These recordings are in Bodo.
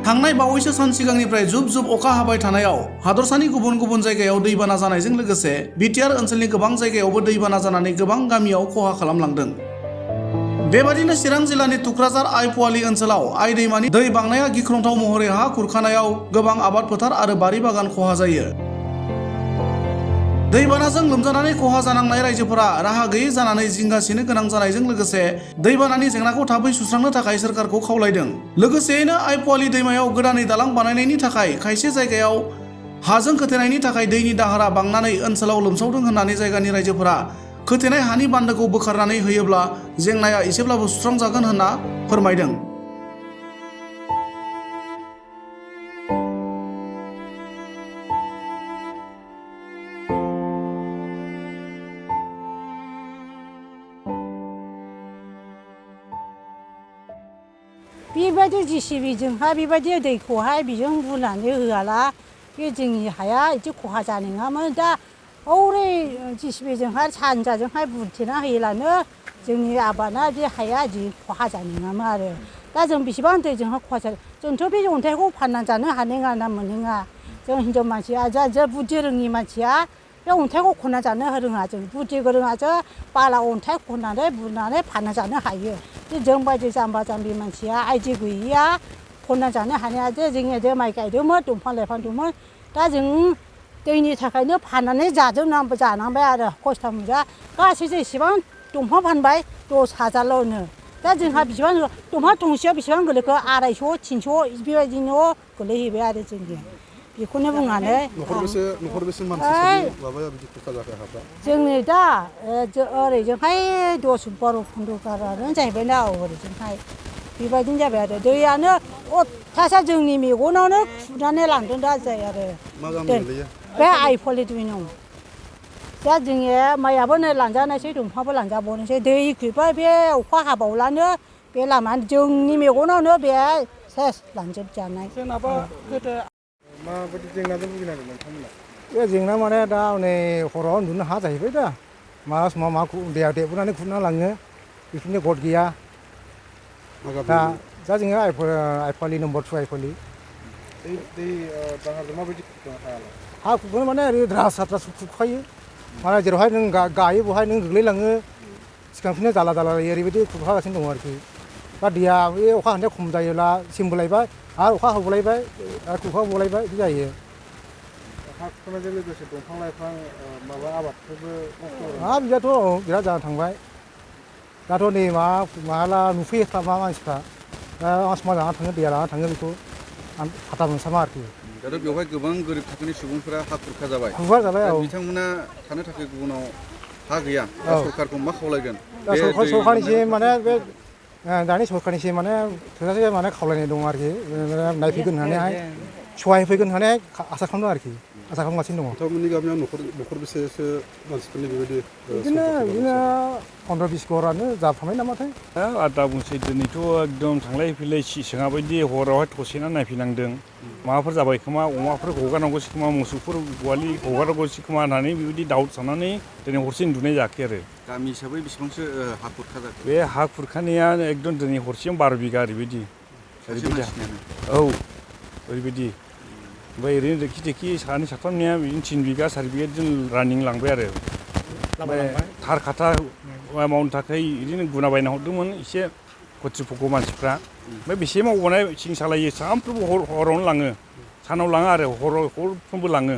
थांनाय बावैसो सान सिगांनिफ्राय जुब जुब अखा हाबाय थानायाव हादरसानि गुबुन गुबुन जायगायाव दैबाना जानायजों लोगोसे बिटिआर ओनसोलनि गोबां जायगायावबो दैबाना जानानै गोबां गामियाव खहा खालामलांदों। बेबादिनो चिरां जिल्लानि तुक्राझार आइप'व ओनसोलाव आइ दैमानि दै बांनाया गिख्रंथाव महरै हा खुरखानायाव गोबां आबाद फोथार आरो बारि बागान खहा जायो। दैबानाजों लोमजानानै खहा जानांनाय रायजोफोरा राहा गैयै जानानै जिंगासिनो गोनां जानायजों लोगोसे दैबानानि जेंनाखौ थाबै सुस्रांनो थाखाय सोरखारखौ खावलायदों। लोगोसेयैनो आइप'व दैमायाव गोदानै दालां बानायनायनि थाखाय खायसे जायगायाव हाजों खोथेनायनि थाखाय दैनि दाहारा बांनानै ओनसोलाव लोमसावदों होननानै जायगानि रायजोफोरा खोथेनाय हानि बान्दोखौ बोखारनानै होयोब्ला जेंनाया एसेब्लाबो सुस्रांजागोन होनना फोरमायदों। बेबायदि जिसिबिजोंहाय बेबायदि दैखौहाय बेजों बुनानै होआला बे जोंनि हाया बिदि खहा जानाय नङामोन। दा हौरै जिसिबिजोंहाय सानजाजोंहाय बुथेना होयोलानो जोंनि आबादा बे हाया बिदि खहा जानाय नङामोन आरो। दा जों बेसेबां दैजोंहाय खहा जायो। जोंथ' बे अन्थाइखौ फानना जानो हानाय नङा ना मोननाय नङा। जों हिनजाव मानसिया जा बुद्धि रोङि मानसिया बे अन्थाइखौ खनना जानो रोङा। जों बुद्धि गोरोङासो बाला अन्थाइ खननानै बुनानै फानना जानो हायो। जों बायदि जाम्बा जाम्बि मानसिया आइडिया गैयिया खनना जानो हानाया जे जोङो माइ गायदोंमोन दंफां लाइफां दंमोन। दा जों दैनि थाखायनो फाननानै जानांबाय आरो खस्थ' मोनजा गासै जेसेबां दंफां फानबाय 10,000ल'नो। दा जोंहा बेसेबां दंफां थंसेयाव बेसेबां गोलैखो 250 300 बेबायदिनो गोलैहैबाय आरो जोंनिया। बेखौनो बुंनानै न'खरबेसे मानसि माबाया बिदि खुरखा जाखो हाफ्रा? जोंनि दा ओरैजोंहाय 10-12-15 घरानो जाहैबाय ना ओरैजोंहाय बेबायदिनो जाबाय आरो दैयानो अथासार जोंनि मेगनावनो खुरनानै लांदों दा जाय आरो बे आइप'व 2 नं। दा जोंनि माइयाबो नै लांजानायसै दंफांबो लांजाबावनोसै दै फैबाय बे अखा हाबावलानो बे लामा जोंनि मेगनावनो बे सेस लांजोबजानाय। सोरनाबा गोदो माबायदि जेंनाजों भुगिनांदों नोंथांमोना? बे जेंना माने दा हनै हराव उन्दुनो हा जाहैबाय दा माबा समाव मा दैया देरबोनानै खुरना लाङो बेफोरनि गद गैया। दा जोङो आइप'व नम्बर 2 आइप'व। दै बाहाजों माबायदि हायालाय? हा खुरखानो माने ओरै द्रास खुरखायो। माने जेरावहाय नों गायो बेवहाय नों गोग्लैलाङो सिगांफिनो जाला ओरैबायदि खुरखागासिनो दङ आरोखि। दा दैया बे अखा हानाया खम जायोब्ला सिमबोलायबाय आरो अखा होबावलायबाय आरो खुरखाबावलायबाय बिदि जायो। हा खुरखानायजों लोगोसे दंफां लाइफां माबा आबादफोरबो बिदियाथ' बिराद जाना थांबाय। दाथ' नै माला नुफैयोफ्रा मानसिफ्रा दा मा जाना थाङो दैया लाना थाङो बेखौ आं फाथा मोनस्लाबा आरोखि। दाथ' बेवहाय गोबां गोरिब थाखोनि सुबुंफोरा हा खुरखा जाबाय। बिथांमोना थानो थाखाय गुबुनाव हा गैया। दा सरखारखौ मा खावलायगोन? दा सरखारनिसिम माने बे दानि सरखारनिसिम माने थोजासे माने खावलायनाय दं आरोखि नायफैगोन होननानैहाय सहाय होफैगोन होननानै आसा खालामदों आरोखि आसा खालामगासिनो दङ। नोंथांमोननि गामियाव न'खरबेसेसो मानसिफोरनि बेबायदि बिदिनो 15-20 घरानो जाफ्रामबाय नामाथाय। आदा बुंसै दिनैथ' एकदम थांलाय फैलाय सिगां बायदि हरावहाय थसेना नायफैनांदों। माबाफोर जाबाय खोमा अमाफोर हगारनांगौसै खोमा मोसौफोर गवालि हगारनांगौसै खोमा होननानै बेबायदि दाउट साननानै दिनै हरसे उन्दुनाय जायाखै आरो। गामि हिसाबै बेसेबांसो हा खुरखा जाखो? बे हा खुरखानाया एकदम दिनै हरसेयाव 12 बिगा ओरैबायदि। औ ओरैबायदि। ओमफ्राय ओरैनो रेखि थेखि सानै साथामनिया बिदिनो 3 बिगा 4 बिगा बिदिनो रानिं लांबाय आरो। ओमफ्राय थार खाथा मावनो थाखाय बिदिनो गुना बायना हरदोंमोन एसे कर्तृपक्ष मानसिफ्रा। ओमफ्राय बेसे मावबावनाय सिं सालायो सानफ्रोमबो हरावनो लाङो सानाव लाङा आरो हरफ्रोमबो लाङो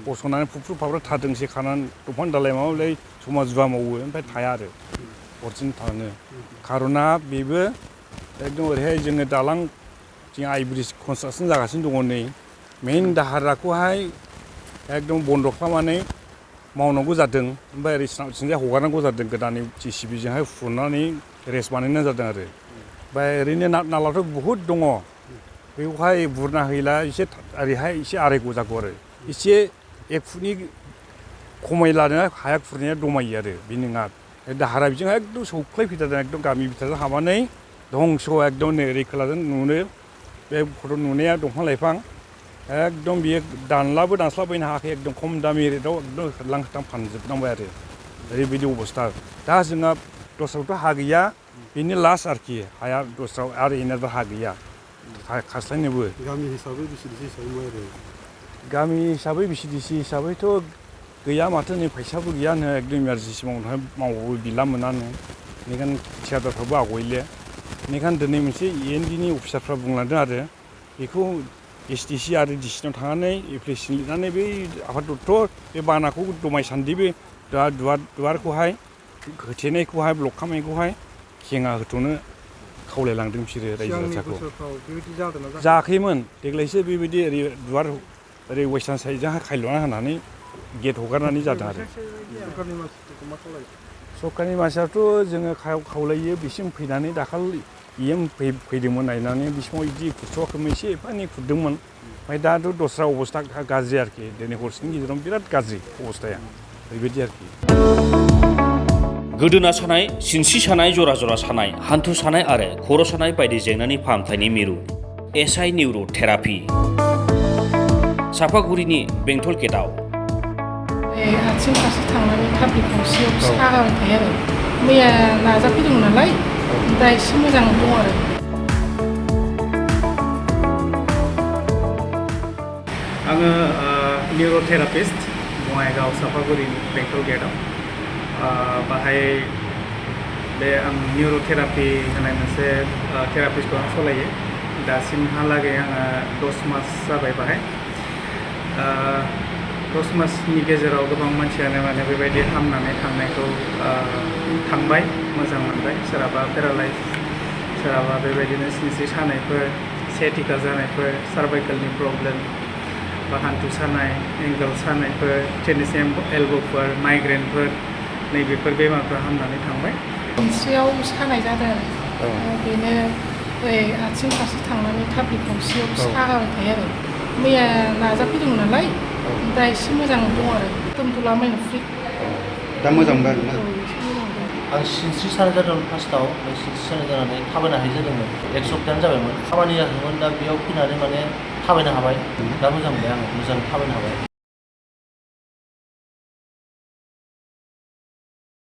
बस'नानै फुख्रु फाख्रु थादोंसै खानानै दंफां दालाय माबा माबि जमा जुवा मावो ओमफ्राय थाया आरो हरसेनो थाङो। खार'ना बेबो एकदम ओरैहाय जोङो दालां जों आइ ब्रिज कनस्ट्राकसन जागासिनो दङ नै मेइन दाहाराखौहाय एकदम बन्द' खालामनानै मावनांगौ जादों। ओमफ्राय ओरै सोनाबथिंजाय हगारनांगौ जादों गोदानै जिसिबिजोंहाय फुनानै रेस्ट बानायनाय जादों आरो। ओमफ्राय ओरैनो नालाथ' बहुद दङ बेवहाय बुरना होयोला एसे ओरैहाय एसे आरायग' जागौ आरो एसे 1 फुटनि खमायलानो हाया खुरनाया दमायो आरो बे नङा। दाहारा बिजों एकदम सौख्लायफैथारदों एकदम गामि बिथोराव हाबनानै धंस' एकदम नै ओरै खोलाजों नुनो बे फट' नुनाया दंफां लाइफां एकदम बियो दानस्लाबबायनो हायाखै एकदम खम दामि रेटआव एकदम होरलां होथां फानजोबनांबाय आरो ओरैबायदि अबस्था। दा जोंहा दस्रायावथ' हा गैया बेनो लास्ट आरोखि हाया दस्रायाव आरो एनाबो हा गैया। खास्लायनोबो गामि हिसाबै बिसिदिसि हिसाबै मा आरो गामि हिसाबै बिसिदिसि हिसाबैथ' गैया माथो नै फैसाबो गैयानो एकदम इमारजेन्सि मावबाबो बिला मोनानो बेनिखायनो थियाटारफ्राबो आवगायले बेनिखायनो दिनै मोनसे ENDनि अफिसारफ्रा बुंलांदों आरो बेखौ SDC आरो DCनाव थांनानै एप्लिकेसन लिरनानै बै आफाद दत्त बे बानाखौ दमायसान्दि बे दुवारखौहाय होथेनायखौहाय ब्लक खालामनायखौहाय खेङा होथ'नो खावलायलांदों बिसोरो रायजो राजाखौ जायाखैमोन देग्लायसो बेबायदि ओरै दुवार ओरै वेस्टार्न साइडजोंहाय खायल'ना होनानै गेट हगारनानै जादों आरो सरकारनि मानसियाथ' जोङो खावलायो बिसिम फैनानै दाखालि फैदोंमोन नायनानै बे समाव बिदि खुरथ'वाखैमोन एसे एफा एनै खुरदोंमोन ओमफ्राय दाथ' दस्रा अबस्था गाज्रि आरोखि दिनै हरसेनि गेजेराव बिराद गाज्रि अबस्थाया ओरैबायदि आरोखि गोदोना सानाय सिनस्रि सानाय जरा जरा सानाय हान्थु सानाय आरो खर' सानाय बायदि जेंनानि फाहामथायनि मिरु SI निउर' थेरापि सापागुरिनि बेंटल गेटआव आथिं फारसे थांनानै थाब्लिक गंसेयाव सागाबाय थायो आरो मैया नाजाफैदोंमोन नालाय दा एसे मोजां दं आरो आङो निउर'थेरापिस्ट बङाइगाव सापागुरिनि बेंटल गेटआव बाहाय बे आं निउर'थेरापि होनाय मोनसे थेरापिखौ आं सालायो दासिमहालागै आङो 10 मास जाबाय बाहाय 10 मासनि गेजेराव गोबां मानसियानो माने बेबायदि हामनानै थांनायखौ थांबाय मोजां मोनबाय सोरहाबा पेरालाइज सोरहाबा बेबायदिनो सिनस्रि सानायफोर सेटिका जानायफोर सार्भाइकेलनि प्रब्लेम बा हान्थु सानाय एंगल सानायफोर टेनिस एल्ब'फोर माइग्रेनफोर नैबेफोर बेमारफ्रा हामनानै थांबाय सिनस्रियाव सानाय जादों आरो बेनो ओरै आथिं फारसे थांनानै थाब्लिक गंसेयाव सागाबाय थायो आरो मैया नाजाफैदोंमोन नालाय दा एसे मोजां दं आरो दोनथ'लाबायनो फ्रि दा मोजां मोनबाय आरोना आं सिनस्रि सानाय जादोंमोन फार्स्टआव ओमफ्राय सिनस्रि सानाय जानानै थाबायनो हायि जादोंमोन 1 सप्तायानो जाबायमोन खामानि जादोंमोन दा बेयाव फैनानै माने थाबायनो हाबाय दा मोजां मोनबाय आङो मोजां थाबायनो हाबाय